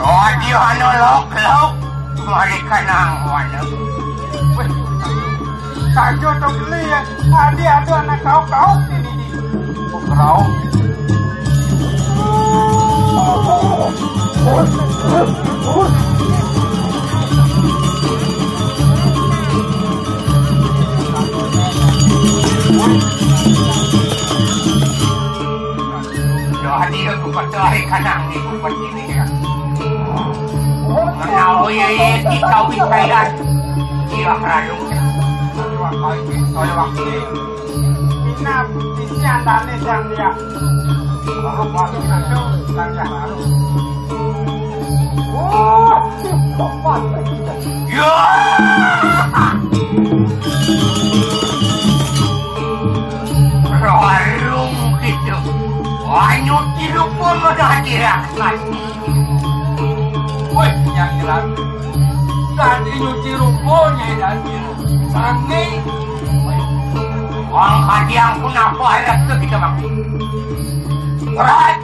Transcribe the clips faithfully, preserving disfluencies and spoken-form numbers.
Oh, dia anak lok-lok. Mari kanang wana. Weh, saja tu beli ya. Adi ada anak kau-kau sini. Kau. Jadi aku kata hari kanang ni aku buat ini ya. Menau ya, ya, kita wisayan. Iya, lalu. Saya waktu ini. Ina, isi andane sang dia. Baru waktu itu sang dia baru. Oh, cepat. Ya. Warung gitu. Banyu tidur pun udah dirasakan. Weh, nyai Ratu. Tadi nyuci rupa, Nyai Ratu. Sange. Wong kadiang punapa arep kita bakti. Berat.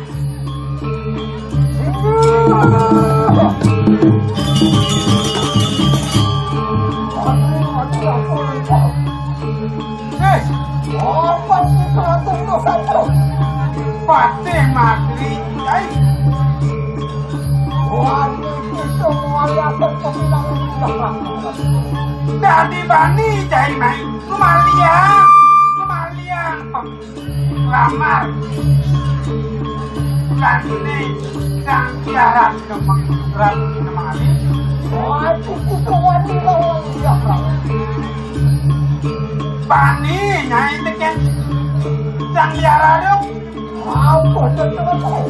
Eh, apa sih keraton dosa? Patih Madri, ai. Wani kita mulai akan kehilangan. Dadi bani, cai mai. Kemalian, kemalian. Lamar. Kantine Sang Tiara Demang Ratu Nemali. Waduh, kukuwani lawan dia. Bani, Nyai, teken Sang Tiara dong. Apa tetepo?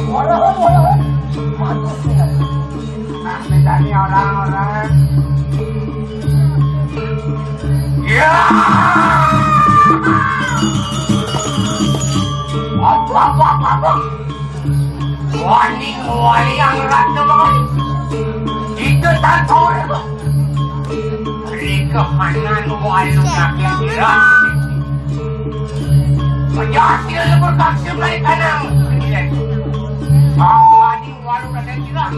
Ora, ora. Mati sih. Nah, bedanya orang-orang. Ya. Apa, apa, apa, apa? Wani wayang rada banget. Itu tanpa apa? Rika kanan walu nakian dirah. Penjahat tidak berkasih baik kanan. Kau wani walu nakian dirah.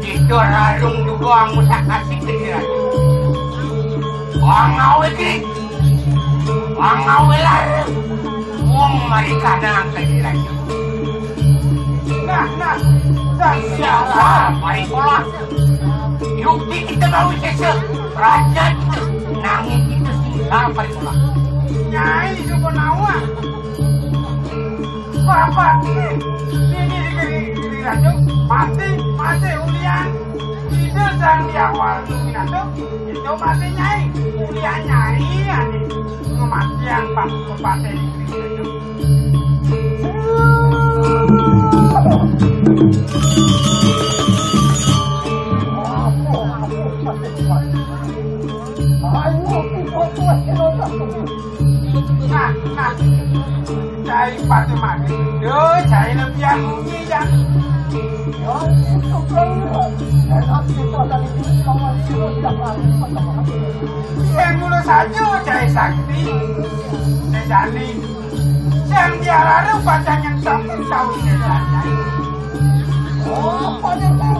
Itu rarung juga musak kasih ke dirah. Wang awik ni. Wang awik lah. Wong mari kanan ke dirah. Nah, nah, dan siapa mari pola. Yukti kita bawa sesa. Raja kita. Nangis kita singgah mari pola. Nyai juga nawa. Bapak ini, ini, ini, ini, ini, raja. Mati, mati, ulian. Tidak sang di awal tu, raja. Itu mati nyai. Ulian nyai, ini. Kematian pas, pas ini, raja. Nah, nah, cai pati mati. Yo, cai lebihan munyi, ya. Yo, itu kan. Enak kita dari sini, kawan, sudah lari, teman-teman. Yang dulu saja, cai sakti. Cai jani. Yang diarah pacannya sampai tahu ini. Oh, pada itu.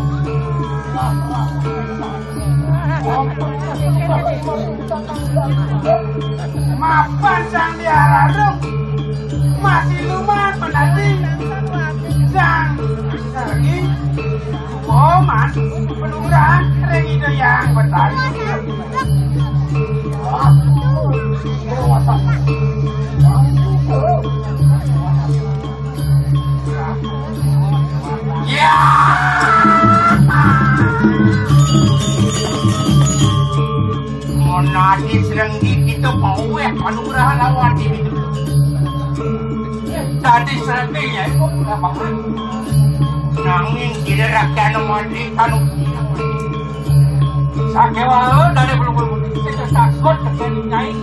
Mapan sang diarah, masih luman menanti. Sang lagi. Oman, penugrahan ring Ida Yang Betari. Ya. Monadi sereng di kita paweh panugrahan lawan di itu. Tadi serengnya itu udah bangun. Nanging tidak rakyat nomor di kanu. Sakewa dari belum belum kita takut terjadi naik.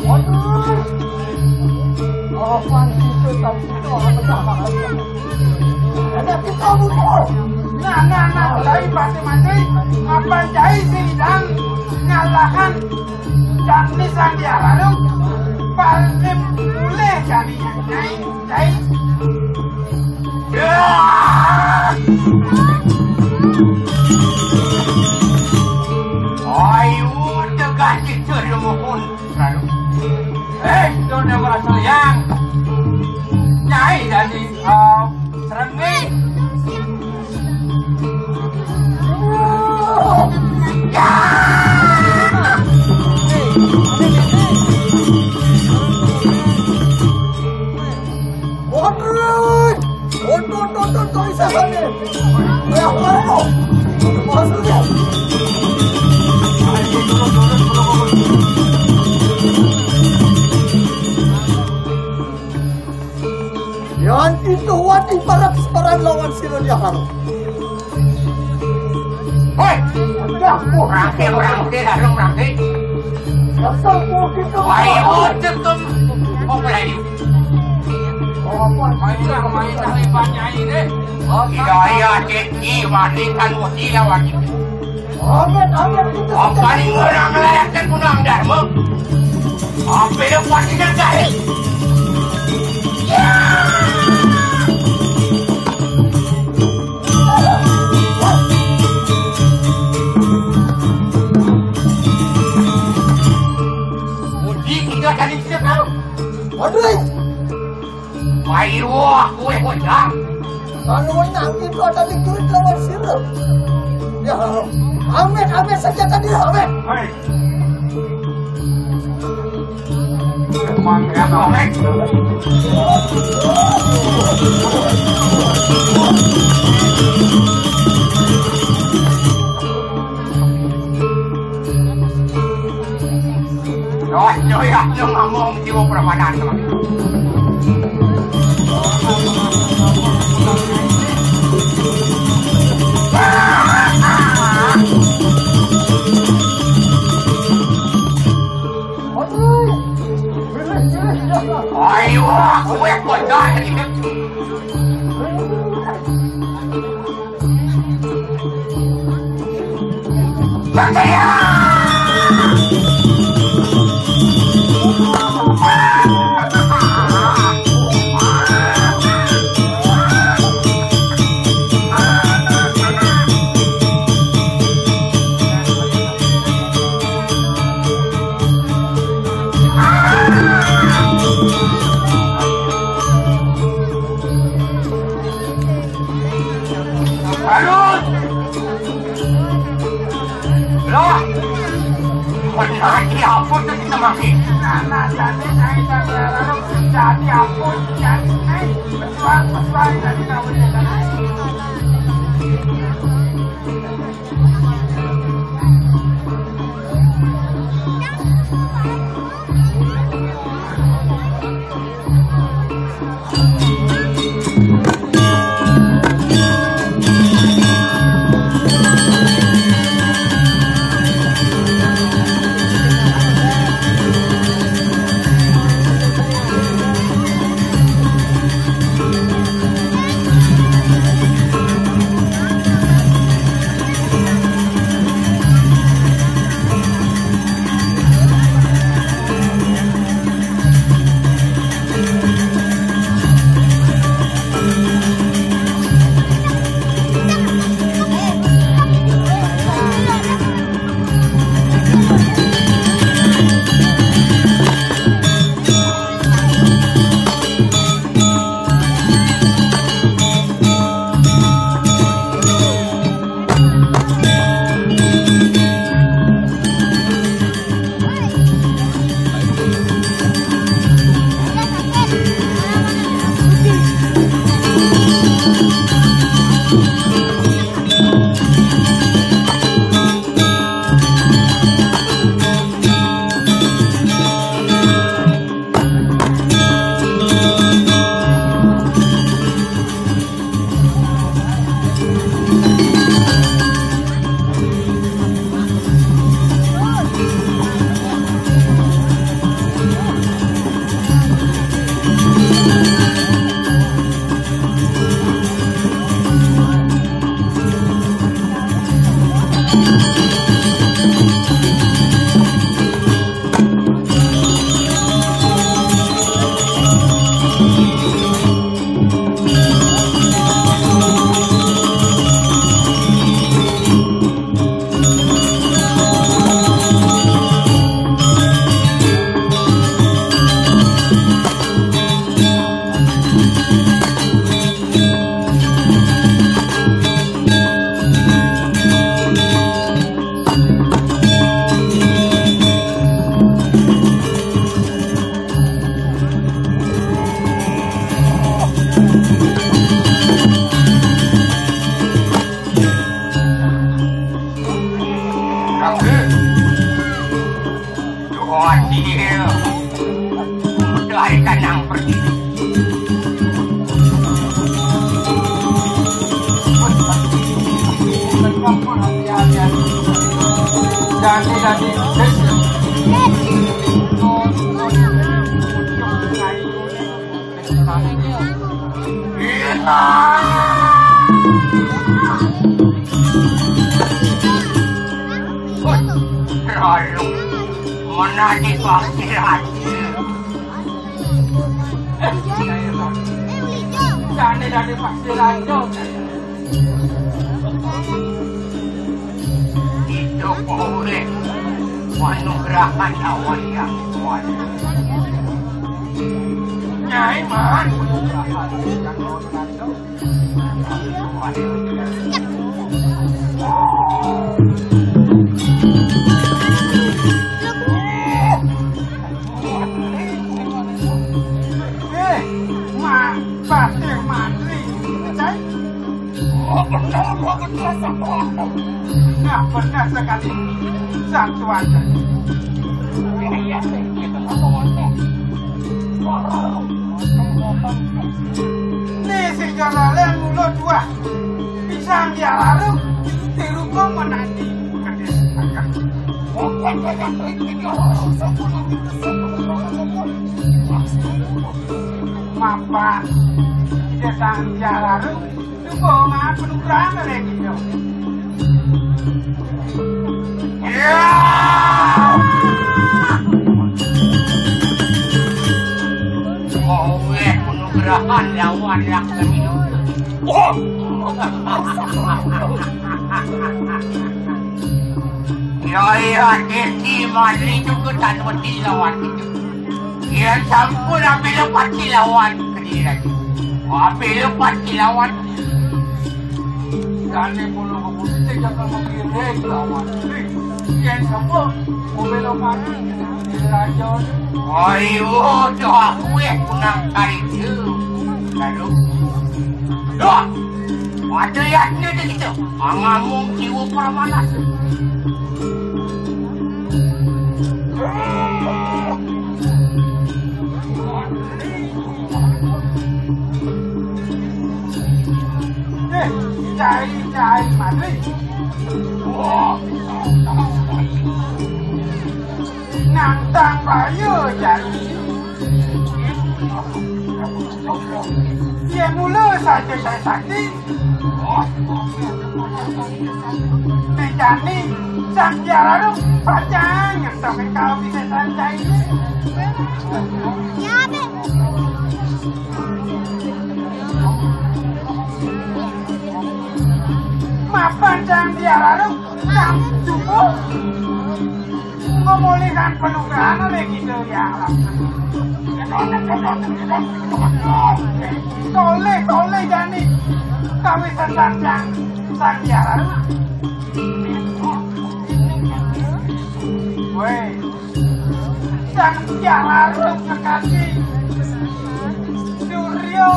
Waduh. Kapan itu tadi itu orang berjalan? Ada kita butuh. Nah, nah, nah, cai pati mati. Apa cai sidang ngalahan jani sang diarah tu? Paling boleh jani yang naik. Cai. Ayo, tegak kita mohon. Eh, itu dia merasa yang. Nyai dari, eh, Serenggi. Ya. Waduh. Untung, untung, untung, bisa, Bang. Ya, waduh. Maksudnya. Ibarat separan lawan sira dia harus. Hei, dah, oh, rangke, rangke, harus rangke. Asal kau kita. Ayo, cekem. Kau berani. Mainlah, mainlah, hebatnya ini. Oh, iya, iya, Cik. Ih, mati kan, mati lawan. Amin, amin, kita. Apa ni orang ngelayakan gunang Dharma? Apa dia buat di negara? Ya! Budi kita tadi kita tahu. Aduh. Ayo, aku eh bocah. Kalau nak kita ada di duit lawan sirap. Ya, amin, amin saja tadi, amin. Hai. Memang ya, amin. Yo, yo, ya, yo ngomong jiwa permadan. Ayo, aku yang bocah ini. Aduh. Lah. Mana dia apa tu kita makin? Anak jadi saya tak berharap jadi apa jadi. Berjuang, berjuang dari tahun yang lalu. Tuhan dia. Mudah ikan yang pergi. Dadi, dadi. Menadi pasti raja. Dadi, dadi pasti raja. Itu boleh manugerahkan lawan yang kuat. Nyai man. Eh, ma, pasti mantri. Cai? Oh, benar, benar, benar, benar. Nah, benar sekali. Satu aja. Iya, iya, iya, iya, satu aja. Ni sing jalalan mulut dua. Pisang dia lalu, tiru kau menanti. Mapan. Pisang dia lalu. Suba maaf penugrahan oleh kita. Ya. Oleh penugrahan lawan lakon itu. Oh. Ya, ya, Desi Madri juga tak ngerti lawan itu. Yen sampun apila pati lawan kediri. Apila pati lawan. Jane kula keputusan sing bakal menggiring lawan. Yen sampun apila pati kediri raja. Ayo, doa kue kunang kari tu. Lalu. Doa. Ada yakni di kita. Angamung jiwa permanas. Eh, cai, cai, mati. Wah, nantang bayu, cai. Dia mula saja saya sakti. Mejani, sang tiara rum, pacang, yang sampai kau bisa santai. Ya, Beb. Mapan sang tiara rum, sang tubuh. Memulihan penugrahan oleh kita ya. Toleh, toleh jani. Kawin sang sang sang tiara. Weh, sang tiara kekasih. Suryo.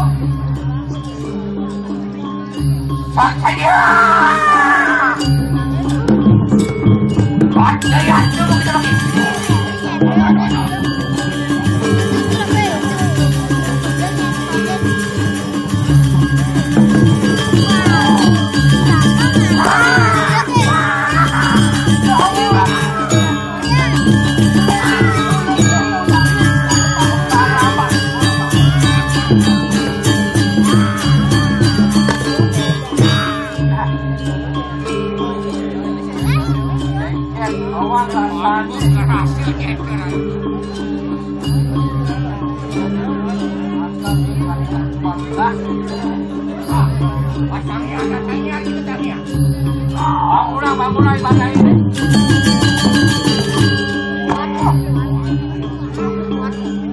Bangunan, bangunan ibadah ini.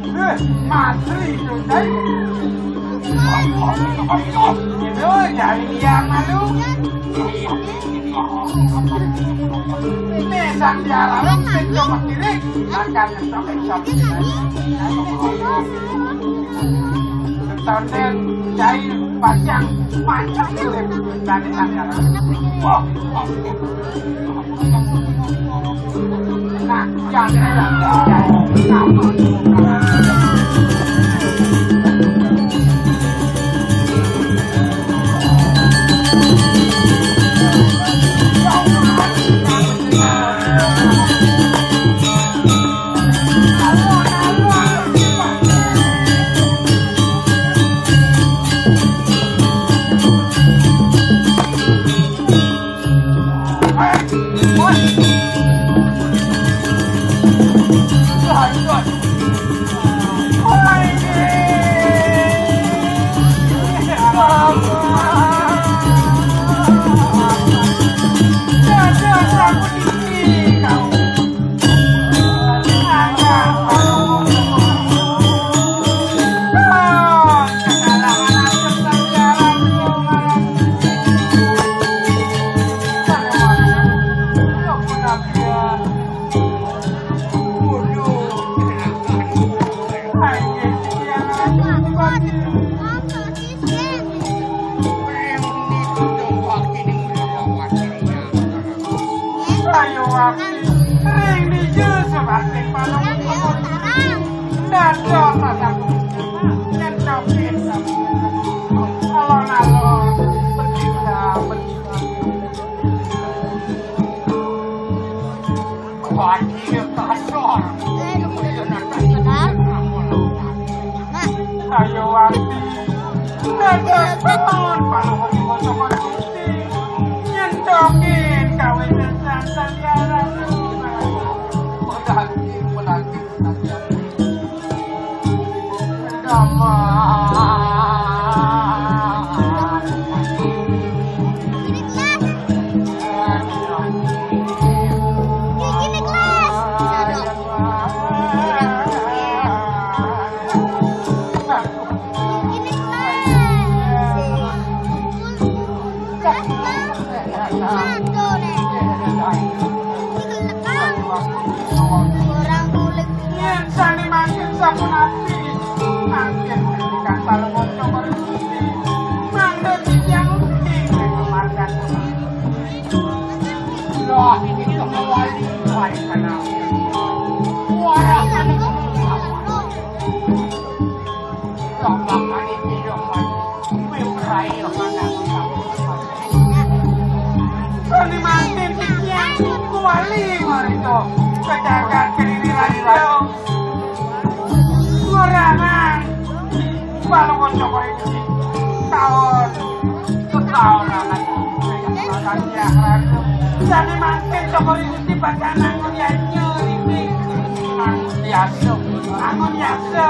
Eh, mantri itu, Dai. Itu jadi dia malu. Ini sang dialarang, pencopot diri, akan pencopot. Tonton, Dai, pacang, pacang, diri, dan sang dialarang. Wah, wah. Aduh, mataku. Nyentokin. Alon-alon. Bercinta, bercinta. Wajib kasar. Ayo, Wati. Nada bangun, kalau mau dikocok-kocokin. Nyentokin, kawin dan santai, ya, Ratu. Berarti, berarti, berarti. Yen sane mangkin sapunapi, mangkin ngendikan Palungguh Cokor Gusti, mangda titiang ugi ngamargiang. Loh, ini kembali, wahai kanawi. Warah kanawi. Rani manten titiang kuali marito. Kejagat kediri rajo. Kurangan. Balong Cokor Gusti. Taun. Setahun anak. Rani manten Cokor Gusti. Baca nangun ya nyeri. Nangun ya so. Nangun ya so.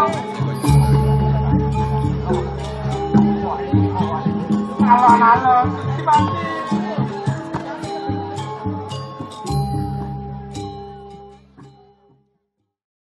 Alon-alon, Gusti Bati.